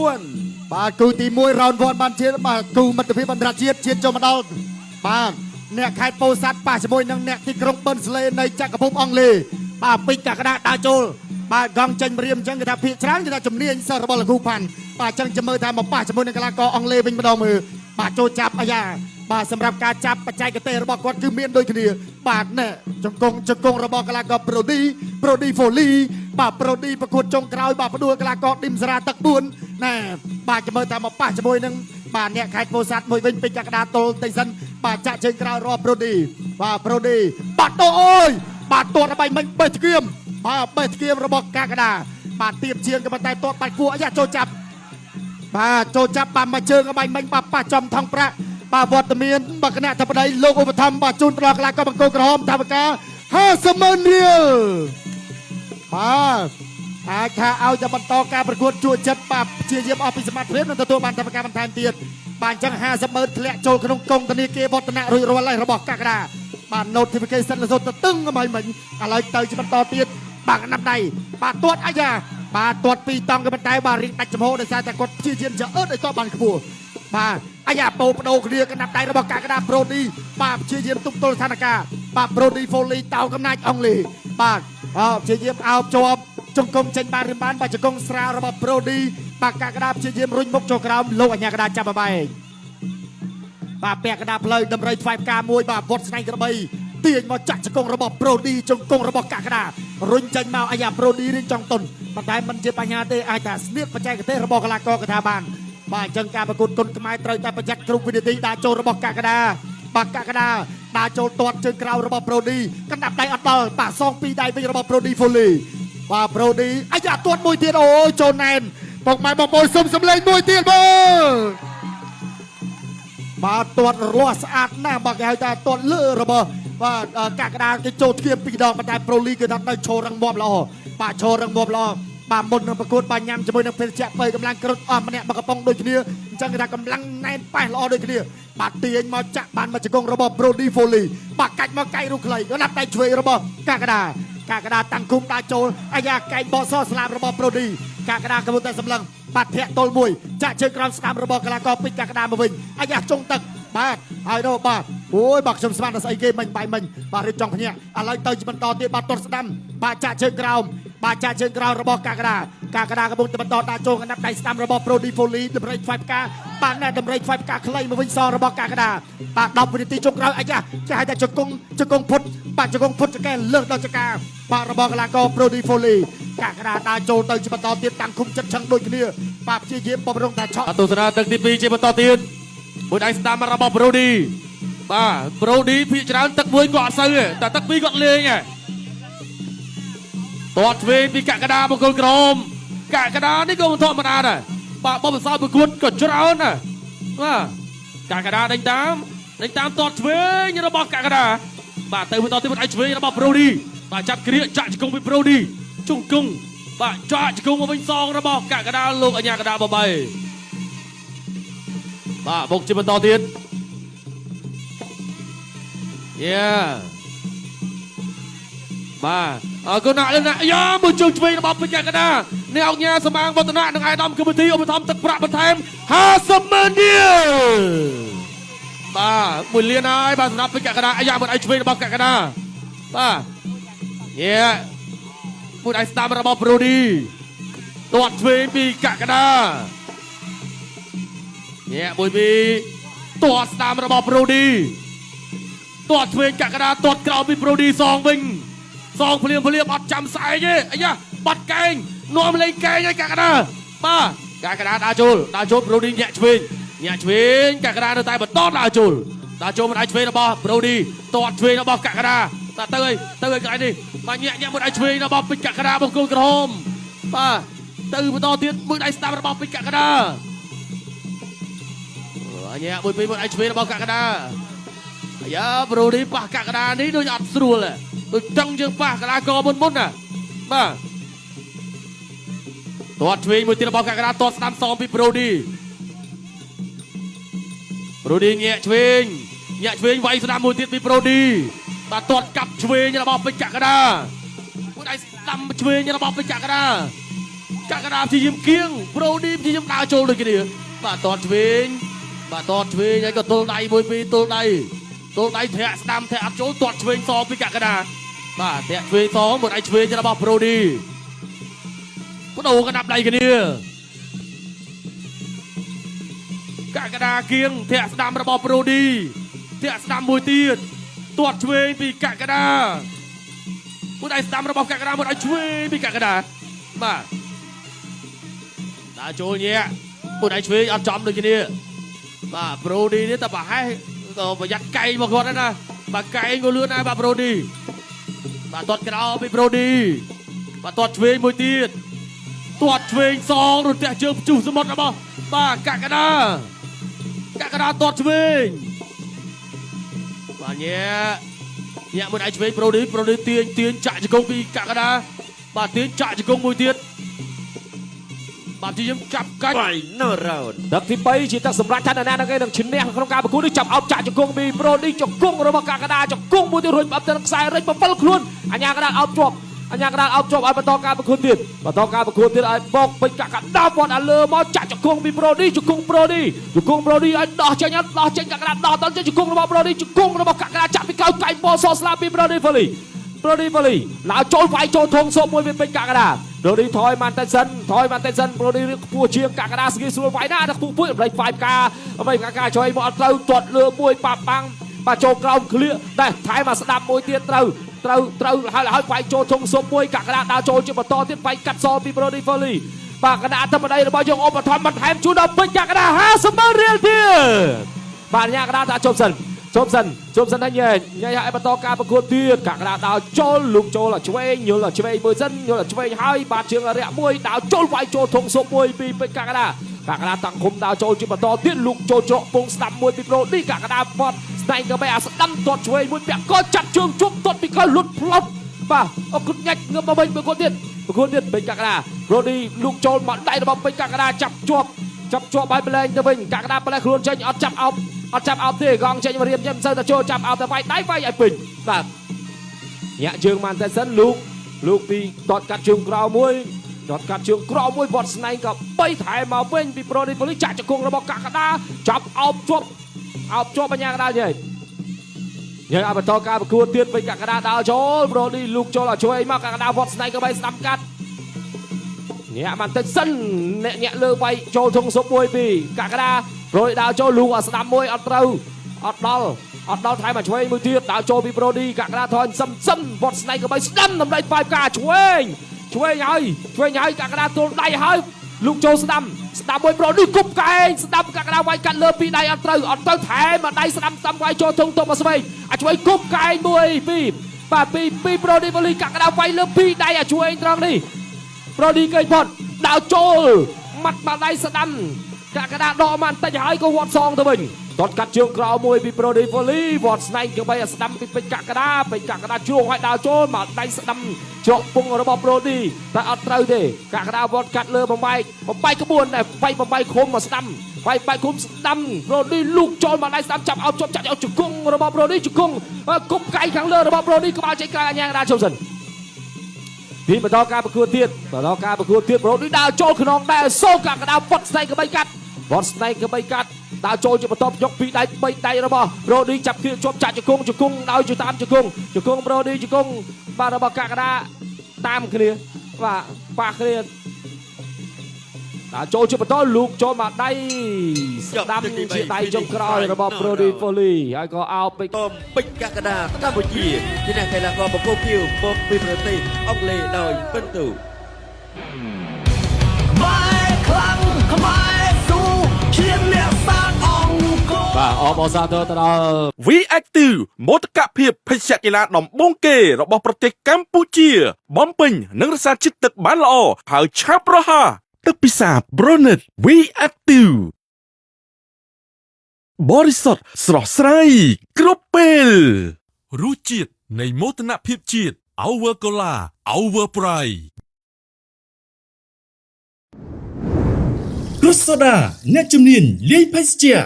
1 បាទគូទី1 round 1បានជាតិបាទគូមិត្តភាពអន្តរជាតិជាតិចូលមកដល់បាទអ្នកខេត្តពោធិ៍សាត់ប៉ះជាមួយនឹងអ្នកទីក្រុងប៊ិនស្លេនៃចក្រភពអង់គ្លេសបាទពេជ្រកក្កដាដើរចូលបាទកង់ចេញម្រាមអញ្ចឹងគេថាភាកច្រើនគេថាជំនាញសិស្សរបស់លោកគ្រូផាន់បាទអញ្ចឹងចាំមើលថាមកប៉ះជាមួយនឹងកីឡាករអង់គ្លេសវិញម្ដងមើលបាទចូលចាប់អាយ៉ាបាទសម្រាប់ការចាប់បច្ចេកទេសរបស់គាត់គឺមានដូចគ្នាបាទណែជង្គង់ជង្គង់របស់កីឡាករប្រូឌីប្រូឌីហ្វូលីបាទប្រូឌីប្រកួតចុងក្រោយបាទផ្ដួលកីឡាករឌីមសារ៉ាទឹក4ណែបាទចាំមើលថាមកប៉ះជាមួយនឹងបាទអ្នកខេត្តពោធិ៍សាត់មួយវិញពេជ្រកក្កដាទល់តិចសិនបាទចាក់ជើងក្រោយរបស់ប្រូឌីបាទប្រូឌីបាទតអូយបាទទាត់ឲ្យមិញបេះធ្គៀមបាទបេះធ្គៀមរបស់កក្កដាបាទទៀបជាងក៏ប៉ុន្តែទាត់បាច់គួរអាយ៉ាចូលចាប់ បាទចូលចាប់បាទមកជើងឲ្យបាញ់មិញបាទប៉ះចំថងប្រាក់បាទវត្តមានបាទគណៈធិបតីលោកឧបត្ថម្ភបាទជូនទៅដល់កីឡាករបង្គោលក្រហមថវិកា50ម៉ឺនរៀលបាទអាចថាឲ្យតែបន្តការប្រកួតជួចិត្តបាទព្យាយាមអស់ពីសមត្ថភាពនឹងទទួលបានថវិកាបន្ថែមទៀតបាទអញ្ចឹង50ម៉ឺនធ្លាក់ចូលក្នុងកងធនាគារវឌ្ឍនៈរួចរាល់ហើយរបស់កក្កដាបាទ notification លសូត្រទៅតឹងឲ្យមិញឥឡូវទៅជាបន្តទៀតបាទកណ្ដាប់ដៃបាទទាត់អាយ៉ាបាទទាត់ពីរតង់ក៏ប៉ុន្តែបាទរៀងដាច់ចំហដោយសារតែគាត់ព្យាយាមจะអឺតឲ្យតបានខ្ពស់បាទអាយ៉ាពោបដូរគ្នាកណ្ដាប់ដៃរបស់កក្កដាប្រូឌីបាទព្យាយាមទប់ទល់ស្ថានភាពបាទប្រូឌីហ្វូលីតោកំណាចអង់គ្លេសបាទអោព្យាយាមអោបជាប់ជង្គង់ចេញបានឬបានបាទជង្គង់ស្រាលរបស់ប្រូឌីបាទកក្កដាព្យាយាមរុញមុខចូលក្រោមលោកអញ្ញាកដាចាប់បបែក បាទពាក់កណ្ដាលផ្លូវដំរីថ្វាយផ្កាមួយបាទវត្តស្នែងក្របីទាញមកចាក់ជង្គង់របស់ប្រូឌីជង្គង់របស់កក្កដារុញចេញមកអាយ៉ាប្រូឌីរៀងចង់តុនប៉ុន្តែមិនជាបញ្ហាទេអាចថាស្នៀតបច្ចេកទេសរបស់កីឡាករកថាបានបាទអញ្ចឹងការប្រកួតគុនខ្មែរត្រូវតែប្រយ័ត្នគ្រប់វិនាទីដើរចូលរបស់កក្កដាបាទកក្កដាដើរចូលទាត់ជើងក្រៅរបស់ប្រូឌីកណ្ដាប់ដៃអត់ដល់បាទសងពីរដៃវិញរបស់ប្រូឌីហ្វូលីបាទប្រូឌីអាយ៉ាទាត់មួយទៀតអូយចូលណែនពុកម៉ែបងប្អូនសុំសម្លេងមួយទៀតមើល បាទទាត់រលាស់ស្អាតណាស់បាទគេហៅថាទាត់លើរបស់បាទកក្កដាគេចូលធៀបពីរដងប៉ុន្តែប្រូលីគឺថានៅឈររឹងមាំល្អបាទឈររឹងមាំល្អបាទមុននឹងប្រកួតបាទញ៉ាំជាមួយនឹងភេសជ្ជៈបើកម្លាំងគ្រុតអស់ម្នាក់មកកំប៉ុងដូចគ្នាអញ្ចឹងគេថាកម្លាំងណែនប៉ែះល្អដូចគ្នាបាទទាញមកចាក់បានមកជង្គង់របស់ប្រូឌីហ្វូលីបាទកាច់មកកៃរូខ្លីក៏ណាប់ដៃឆ្វេងរបស់កក្កដាកក្កដាតាំងគុំដើរចូលអាយ៉ាកែងបកសស្លាបរបស់ប្រូឌីកក្កដាកំពុងតែសម្លឹងបាទធាក់ទល់មួយចាក់ជើងក្រោមស្ដាំរបស់កីឡាករពេជ្រកក្កដាមកវិញអាយ៉ាចុងទឹកបាទហើយនោះបាទអូយបាទខ្ញុំស្មានតែស្អីគេមិញបាយមិញបាទរៀបចំភ្ញាក់ឥឡូវទៅជាបន្តទៀតបាទទាត់ស្ដាំបាទចាក់ជើងក្រោមបាទចាក់ជើងក្រោមរបស់កក្កដាកក្កដាកំពុងតែបន្តដាក់ចូលកណ្ដាប់ដៃស្ដាំរបស់ប្រូឌីហ្វូលីតម្រៃថ្វាយផ្កាបាទណែតម្រៃថ្វាយផ្កាខ្លីមកវិញសរបស់កក្កដាបាទ10វិនាទីចុងក្រោយអាយ៉ាគេហៅថាជង្គង់ជង្គង់ផុតបាទជង្គង់ផុតចកែលើកដល់ចកាបាទរបស់កីឡាករប្រូឌីហ្វូលីកក្កដាដើរចូលទៅជាបន្តទៀតតាំងឃុំចិត្តឆឹងដូចគ្នាបាទព្យាយាមបំរុងថាឆក់ បាទទស្សនាទឹកទី2ជាបន្តទៀតមួយដៃស្ដាំរបស់ប្រូឌីបាទប្រូឌីភាគច្រើនទឹកមួយក៏អត់សូវទេតែទឹកពីរគាត់លេងហ៎ទាត់ឆ្វេងពីកក្កដាបង្គោលក្រមកក្កដានេះក៏មិនធម្មតាដែរបាទបបិសោប្រកួតក៏ច្រើនដែរបាទកក្កដាដេញតាមដេញតាមទាត់ឆ្វេងរបស់កក្កដាបាទទៅបន្តទៀតមួយដៃឆ្វេងរបស់ប្រូឌីបាទចាប់គ្រាចាក់ជង្គង់ពីប្រូឌីជង្គង់បាទចាក់ជង្គង់មកវិញសងរបស់កក្កដាលោកអញ្ញាកដាបបី បាទបុកជាបន្តទៀតយ៉ាបាទអរគុណណាស់ណាស់យ៉ាមួយជើងឆ្វេងរបស់ពេជ្រកដាអ្នកអង្គញាសម្អាងវឌ្ឍនៈនិងអាយដាមកម្មវិធីឧបត្ថម្ភទឹកប្រាក់បន្ថែម50ម៉ឺនរៀលបាទមួយលានហើយបាទសម្រាប់ពេជ្រកដាអាយ៉ាមួយដៃឆ្វេងរបស់កក្កដាបាទយ៉ាមួយដៃស្ដាំរបស់ប្រូឌីទាត់ឆ្វេងពីកក្កដា ញាក់មួយពីរទាត់ស្ដាំរបស់ប្រូឌីទាត់ឆ្វេងកក្កដាទាត់ក្រោមពីប្រូឌីសងវិញសងភ្លាមភ្លាមអត់ចាំស្អែកទេអាយ៉ាបាត់កែងនាំលេងកែងហើយកក្កដាបាទកក្កដាដើរចូលដើរចូលប្រូឌីញាក់ឆ្វេងញាក់ឆ្វេងកក្កដានៅតែបន្តដើរចូលដើរចូលមិនដៃឆ្វេងរបស់ប្រូឌីទាត់ឆ្វេងរបស់កក្កដាតាទៅអីទៅអីកន្លែងនេះបាទញាក់ញាក់មួយដៃឆ្វេងរបស់ពេជ្រកក្កដាបង្គោលក្រហមបាទទៅបន្តទៀតមួយដៃស្ដាំរបស់ពេជ្រកក្កដា អញ្ញាមួយពីរមួយឯងឆ្វេងរបស់កក្កដាអាយ៉ាប្រូនេះប៉ះកក្កដានេះដូចអត់ស្រួលទេដូចចង់យើងប៉ះកដាកមុនមុនណាបាទទាត់ឆ្វេងមួយទៀតរបស់កក្កដាទាត់ស្ដាំសងពីប្រូឌីប្រូឌីញាក់ឆ្វេងញាក់ឆ្វេងវាយស្ដាំមួយទៀតពីប្រូឌីបាទទាត់កាប់ឆ្វេងរបស់ពេជ្រកក្កដាមួយដៃស្ដាំឆ្វេងរបស់ពេជ្រកក្កដា កក្កដាព្យាយាមគៀងប្រូឌីព្យាយាមដើរចូលដូចគ្នាបាទតតឆ្វេងបាទតតឆ្វេងហើយក៏ទល់ដៃមួយពីរទល់ដៃទល់ដៃធាក់ស្ដាំធាក់អត់ចូលតតឆ្វេងសពីកក្កដាបាទធាក់ឆ្វេងសមួយដៃឆ្វេងរបស់ប្រូឌីបដូរកណ្ដាប់ដៃគ្នាកក្កដាគៀងធាក់ស្ដាំរបស់ប្រូឌីធាក់ស្ដាំមួយទៀតទាត់ឆ្វេងពីកក្កដាមួយដៃស្ដាំរបស់កក្កដាមួយដៃឆ្វេងពីកក្កដាបាទដើរចូលញាក់មួយដៃឆ្វេងអត់ចំដូចគ្នាបាទប្រូឌីនេះតែប្រហែសក៏ប្រយ័ត្នកែងមកគាត់ដែរណាបាទកែងក៏លឿនដែរបាទប្រូឌីបាទទាត់ក្រោមពីប្រូឌីបាទទាត់ឆ្វេងមួយទៀតទាត់ឆ្វេងសងរន្ទះជើងព្យុះសមុទ្ររបស់បាទកក្កដាកក្កដាទាត់ឆ្វេងបាទញាក់ញាក់មួយដៃឆ្វេងប្រូឌីប្រូឌីទាញទាញចាក់ជង្គង់ពីកក្កដាបាទទាញចាក់ជង្គង់មួយទៀតបាទព្យាយាមចាប់កាច់ Final round. ទឹកទី3ជាទឹកសម្រាប់ថានរណានឹងឯងនឹងឈ្នះក្នុងការប្រកួតនេះចាប់អោបចាក់ជង្គង់ពីប្រូឌីជង្គង់របស់កាកដាជង្គង់មួយទៀតរួចផ្អឹបទៅនឹងខ្សែរិច7ខ្លួនអញ្ញាកដាអោបជាប់អញ្ញាកដាអោបជាប់ឲ្យបន្តការប្រកួតទៀតបន្តការប្រកួតទៀតឲ្យបោកពេជ្រកាកដាវត្តឲ្យលើមកចាក់ជង្គង់ពីប្រូឌីជង្គង់ប្រូឌីជង្គង់ប្រូឌីឲ្យដោះចេញឲ្យដោះចេញកាកដាដោះដល់ចេញជង្គង់របស់ប្រូឌីជង្គង់របស់កាកដាចាក់ពីក្រោយកែងបសស្លាពីប្រូឌីហ្វូលីប្រូឌីហ្វូលីឡើងចូលវាយចូលធំសូមមួយវាពេជ្រកាកដាប្រូឌីថយបានតែសិនថយបានតែសិនប្រូឌីរឿងខ្ពស់ជាងកាកដាស្គាស្រួលវាយណាតែខ្ពស់ពួយអំឡេចវាយផ្កាអំឡេចផ្កាការជួយមកអត់ត្រូវទាត់លើមួយប៉ាប់បាំងបាទចូលក្រោមក្លៀកតែថែមមកស្ដាប់មួយទៀតត្រូវត្រូវត្រូវហើយហើយវាយចូលធំសូមមួយកក្កដាដើរចូលជាបន្តទៀតវាយកាត់សពីប្រូឌីហ្វូលីបាទគណៈអធិបតីរបស់យើងឧបត្ថម្ភបន្ថែមជូនដល់ពេជ្រកក្កដា50ម៉ឺនរៀលទៀតបាទញ៉ាកដាថាជប់សិនជប់សិនជប់សិនហើយញ៉ែញ៉ែឲ្យបន្តការប្រកួតទៀតកក្កដាដើរចូលលូកចូលឲ្យឆ្វេងយល់ឲ្យឆ្វេងមួយសិនយល់ឲ្យឆ្វេងហើយបាទជើងរយៈមួយដើរចូលវាយចូលធំសុបមួយពីពេជ្រកក្កដាកក្កដាតាំងឃុំដើរចូលជាបន្តទៀតលូកចូលច្រកពងស្ដាំមួយពីប្រូឌីកក្កដាបត់ស្នែងក៏បីអាស្ដាំទាត់ឆ្វេងមួយពាក់កចាប់ជើងជុំទាត់ពីក្រោយលុតផ្លុតបាទអរគុណញាច់ងើបមកវិញមួយគាត់ទៀតមួយគាត់ទៀតពេជ្រកក្កដាប្រូឌីលូកចូលមកដៃរបស់ពេជ្រកក្កដាចាប់ជាប់ចាប់ជាប់ឲ្យប្រឡែងទៅវិញកក្កដាប្រឡែងខ្លួនចេញអត់ចាប់អោបអត់ចាប់អោបទេកងចេញមករៀមចេញមិនសូវតែចូលចាប់អោបតែវាយដៃវាយឲ្យពេញបាទញាក់ជើងបានតែសិនលូកលូកពីតតកាត់ជើងក្រោមមួយតតកាត់ជើងក្រោមមួយវត្តស្នែងក៏បីថែមមកវិញពីប្រូឌីប៉ូលីសចាក់ជង្គង់របស់កក្កដាចាប់អោបជាប់អោបជាប់បញ្ញាកដាញ៉ៃ យើងឲ្យបន្តការប្រកួតទៀតវិញកក្កដាដើរចូលប្រូឌីលូកចូលឲ្យជួយមកកក្កដាវត្តស្នែងក៏បីស្ដាំកាត់ញាក់បានតិចសិនអ្នកញាក់លើវាយចូលធុងស៊ុបមួយពីរកក្កដាប្រូឌីដើរចូលលូកឲ្យស្ដាំមួយអត់ត្រូវអត់ដល់អត់ដល់ថែមមកឆ្វេងមួយទៀតដើរចូលពីប្រូឌីកក្កដាថយសឹមសឹមវត្តស្នែងក៏បីស្ដាំតម្លៃ5ការឆ្វេងឆ្វេងហើយឆ្វេងហើយកក្កដាទល់ដៃហើយលូកចូលស្ដាំស្ដាំមួយប្រូឌីគប់កែងស្ដាំកក្កដាវាយកាត់លើពីរដៃអត់ត្រូវអត់ត្រូវថែមមកដៃស្ដាំស្ដាំវាយចូលធុងទៅមកស្វែងអាចឆ្វេងគប់កែងមួយពីរបាទពីរពីរប្រូឌីវលីកក្កដាវាយលើពីរដៃអាចឆ្វេងត្រង់នេះ ប្រូឌីកេផុតដើរចូលម៉ាត់បាល់ដៃស្ដាំកក្កដាដកមកបន្តិចហើយក៏វត្តសងទៅវិញទាត់កាត់ជើងក្រោមមួយពីប្រូឌីហ្វូលីវត្តស្នែងក៏បីឲ្យស្ដាំពីពេជ្រកក្កដាពេជ្រកក្កដាជ្រុងឲ្យដើរចូលមកដៃស្ដាំច្រកពងរបស់ប្រូឌីតែអត់ត្រូវទេកក្កដាវត្តកាត់លើបំបែកបំបែកក្បួនតែវាយបំបែកឃុំមកស្ដាំវាយបែកឃុំស្ដាំប្រូឌីលូកចូលមកដៃស្ដាំចាប់អោបជាប់ចាក់ឲ្យជង្គង់របស់ប្រូឌីជង្គង់គប់កៃខាងលើរបស់ប្រូឌីក្បាលចេញក្រៅអញ្ញាកដាជុំសិន ទីបន្តការប្រកួតទៀតបន្តការប្រកួតទៀតប្រូនេះដើរចូលក្នុងដែរសូកកដាវត្តស្នែងកបីកាត់វត្តស្នែងកបីកាត់ដើរចូលជាបន្តយកពីរដៃបីដៃរបស់ប្រូឌីចាប់គៀកជាប់ចាក់ជង្គង់ជង្គង់ដោយជាតាមជង្គង់ជង្គង់ប្រូឌីជង្គង់បាទរបស់កកដាតាមគ្នាបាទប៉ះគ្នាដើរចូលជាបន្តលូកចូលមកដៃស្ដាំជាដៃចុងក្រោយរបស់ប្រូឌីហ្វូលីហើយក៏អោបពេក តមពេជ្រកក្កដាកម្ពុជាជាអ្នកកីឡាករបង្គោលខៀវមកពីប្រទេសអង់គ្លេសដោយពិន្ទុ ខ្មែរខ្លាំងខ្មែរស៊ូជាអ្នកសាងអង្គរ បាទអបអរសាទរទៅដល់ V Active មោទកភាពភេសជ្ជៈកីឡាដំបូងគេរបស់ប្រទេសកម្ពុជា បំពេញនិងរក្សាជាតិទឹកបានល្អហើយឆាប់រហ័សទឹកពិសា Bronet V Active បរិសុទ្ធស្រស់ស្រាយគ្រប់ពេលរសជាតិនៃមោទនភាពជាតិ Our Cola Our Pride គ្រុសសូដាអ្នកជំនាញលាយភេសជ្ជៈ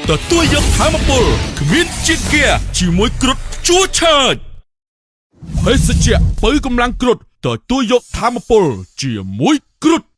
ទទួលយកធម៌ពលគ្មានជាតិហ្គាជាមួយគ្រុតជួឆើចភេសជ្ជៈបើកម្លាំងគ្រុត ទទួលយកធម៌ពលជាមួយគ្រុឌ។